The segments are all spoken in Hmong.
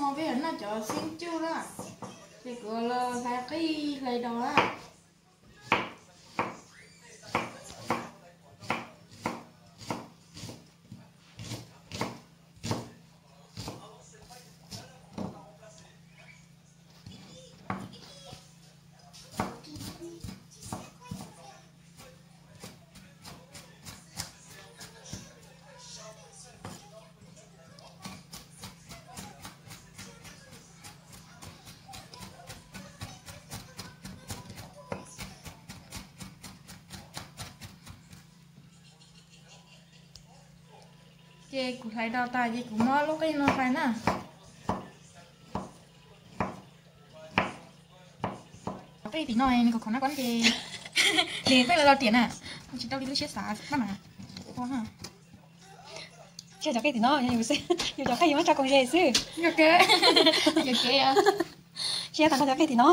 Peb yuav noj cov xeeb cuj na, ces kuv los hlais qij hlais dos na. Ces kuv hlais dos tas ces kuv muab lub qij no hlais na. Cov qij tim no nws kom khov na koj ces, ces peb lawv los tiam na, tsis tau li lub siab xav pab mas ua. Tsis yog cov qij tim no, yus cov qij yus muab tso koom ze xwb. Siab tas nrho cov qij tim no.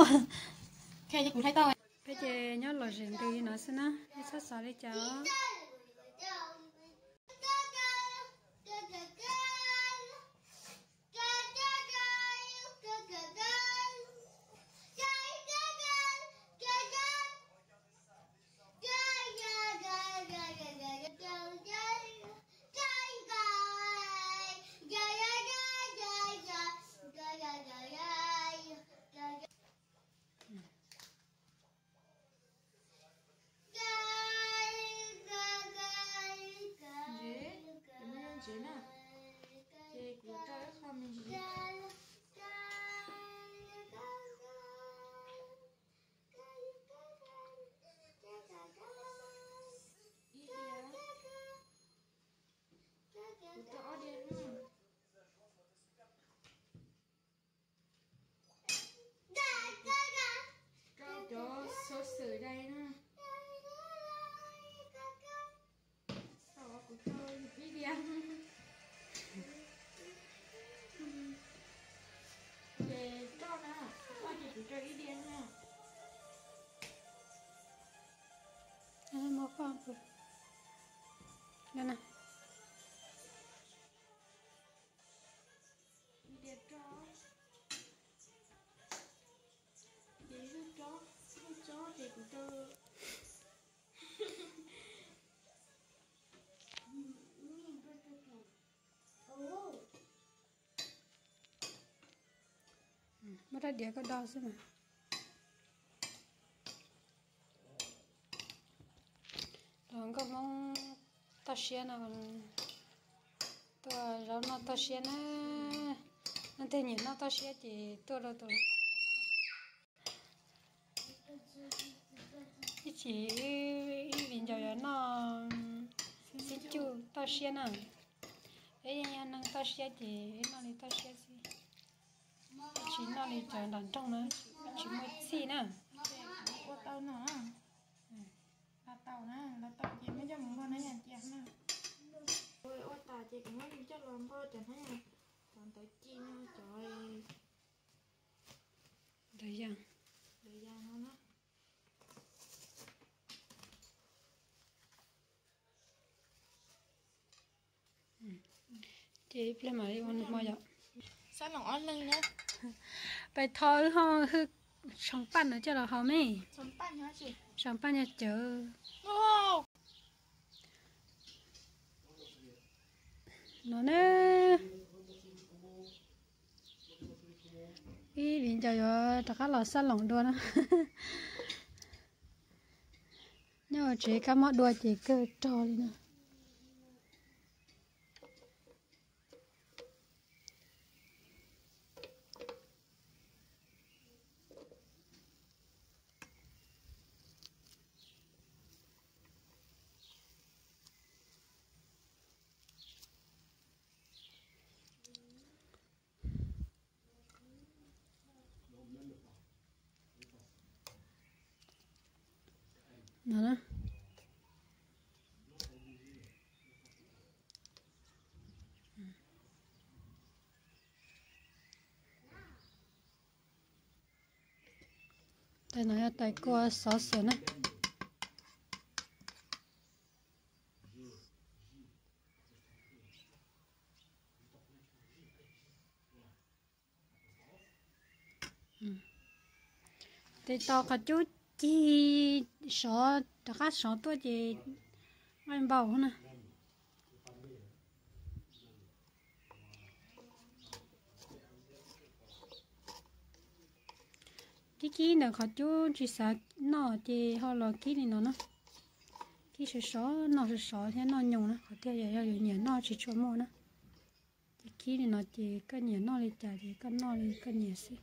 Peb ces nyob lom zem nti no xwb na, tsis txhob xav li cas. Ntsev, kuv muaj ntsev na, ces kuv tau ib qho me ntsis. Ib diav, kuv tau ob diav na. Rau cov xov xwm dai na. Tau kuv rau ib diav. Ces roj na, roj ces kuv rau ib diav na. Ib diav roj, ces lub tsob, lub tsob ces kuv rau. Muab rab diav koj do xwb mas. Los nkauj Hmoob toj siab no, tuaj zaub noj toj siab na. Leej twg nyiam noj toj siab ces tuaj rau tus. Ib chim ib viv ncaus yuav noj xib cuj toj siab na. Peb yeej yog neeg toj siab ces noj li toj siab xwb. Tsis noj li cov nram nroog na, tsis muaj txhij na. Ua tau no, los tau na, los tau ces muab coj mus npog hnab yas cia na. Ua tas ces kuv muab coj los npog cov hnab yas, cov ntawv ci no, cov ntawv yas, ntawv yas no na. Ces ib pliag mam li ua nws hmo yom. Pais tho wb ho hwj tshoov paj no coj los haus me. Tshoov paj nyob cawv no na. Ib viv ncaus yuav rov qab los xab loos dua na. Nyob hauv tsev kab mob dua ces kawg rog li na. No na. Tais no yog tais kua xov xwm na. Tes tos qhov cub cig sov rov qab sov tuaj ces nqaij npaum na. Kib kib ntawm qhov cub tsis xav noj ces ho los kib li no na. Kib sov sov, noj sov sov thiab noj nyoos na, qhov tiag yog yus nyiam noj tsis tshua muaj na. Ces kib li no ces koj nyiam noj li cas ces koj noj li koj nyiam xwb.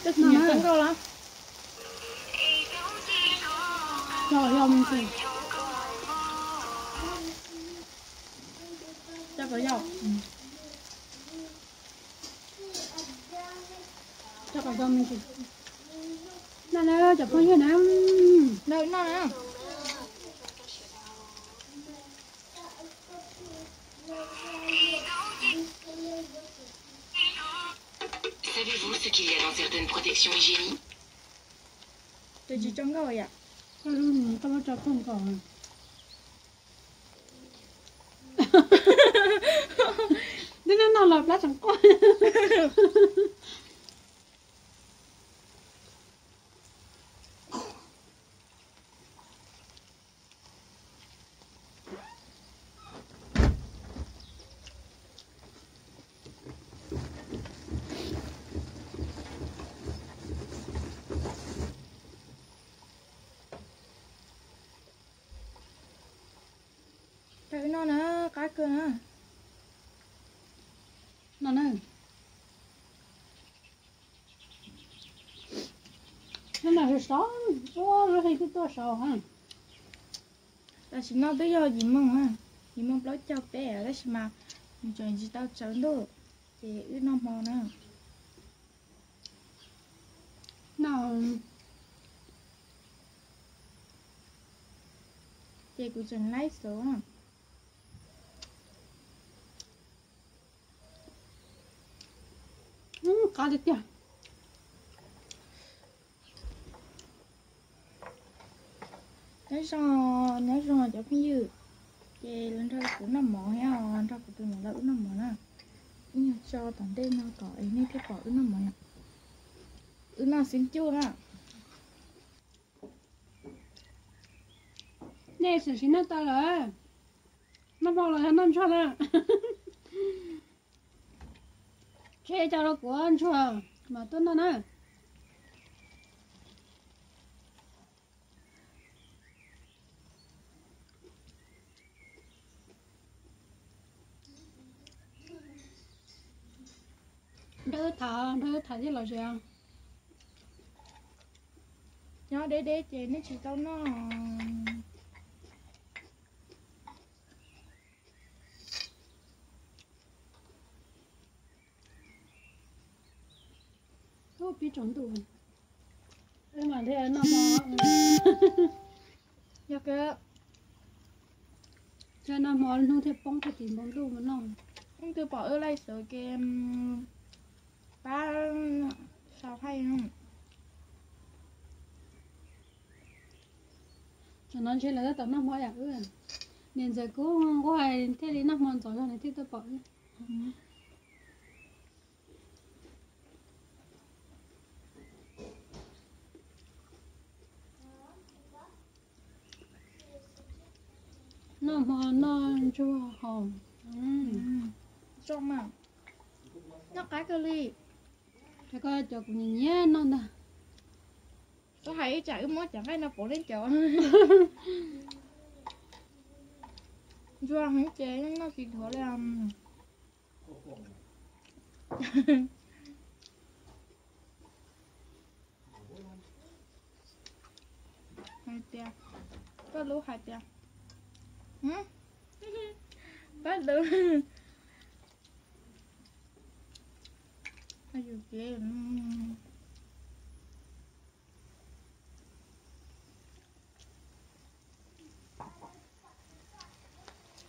Coj tsis nyiam koj nkauj los? Coj kom yau me ntsis. Coj kom yau. Coj kom yau me ntsis. Noj na cov phooj ywg na. Noj na. Savez-vous ce qu'il y a dans certaines protections hygiéniques? Tus tsis tso nkauj yom? Koj lub, koj muab tso koj nkaus. Twb noj noj los plab tseem quaj. Coj wb noj na, qab kawg na. Noj na. Noj no sov sov, ua lub hli twb tuaj sov. Tam sim no twb yog yim moos, yim moos plaub caug peb tab sis mas nws tseem tsis tau tsaus ntuj, ces wb noj hmo na. No ces kuv tseem laib xauv. Qab tiag tiag. Nyob zoo, nyob zoo cov phooj ywg, ces los nrog kuv noj mov thiab, nrog kuv tus niam lawv wb noj mov na. Ib nyuag tso tom ntej no kom nej thiaj pom wb noj mov yom. Wb noj xib cuj na. Nej tam sim noj tau lawm, noj hmo los yog noj ntsuag na. Tseg cov los kuv ntsuag mas tuaj noj na. Nrog wb tham, nrog wb tham thiaj los ze. Nyob deb deb ces nej tsis tau noj. Ub, pib tsaus ntuj, wb mam li noj hmo. Yog, noj hmo hnub thiaj poob tag kis npoo ntuj mus noj. Leej twg pom wb laij xwb ces pab sau thaij. Tsam no ntshe lawv tab tom noj hmo yam wb. Niam ntxawm kuj nquag thiaj li noj hmo ntxov zog nws thiaj tuaj pom wb. Noj hmo noj ntsuag haus. Zoo mas, noj qab kawg li. Rau koj cov kuv nyiam nyiam noj ntag. Kuv hais ib tsam wb muab cov nqaij no pauv nej cov. Ntsuag heev ces noj tsis dhuav li. Hais tias, koj lub hais tias, pab lub, yus kev.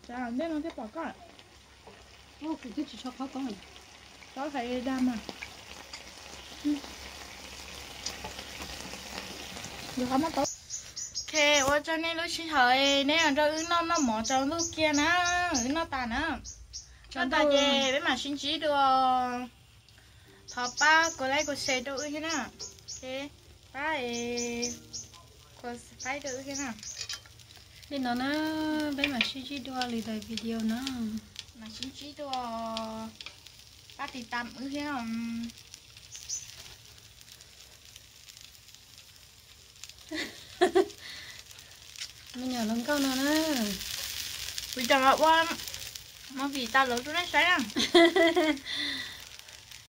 Tsam ntej no thiaj pom koj. Kuv twb tsis tshua qhov koob, tau hais dag mas. Ok, ua tsaug nej lub sij hawm, neb los nrog wb noj noj mov tsaus ntuj kiag na, wb noj tas na. Noj tas ces peb mam sib ntsib dua. Thov pab kuv like kuv share rau wb thiab na. Pab kuv subscribe rau wb thiab na. Li no na, peb mam sib ntsib dua lwm daim video na. Mam sib ntsib dua, pab tiv tam wb thiab. Me nyuam hluas nkauj no na, kuv coj los ua movie tas lawv rau nej saib na.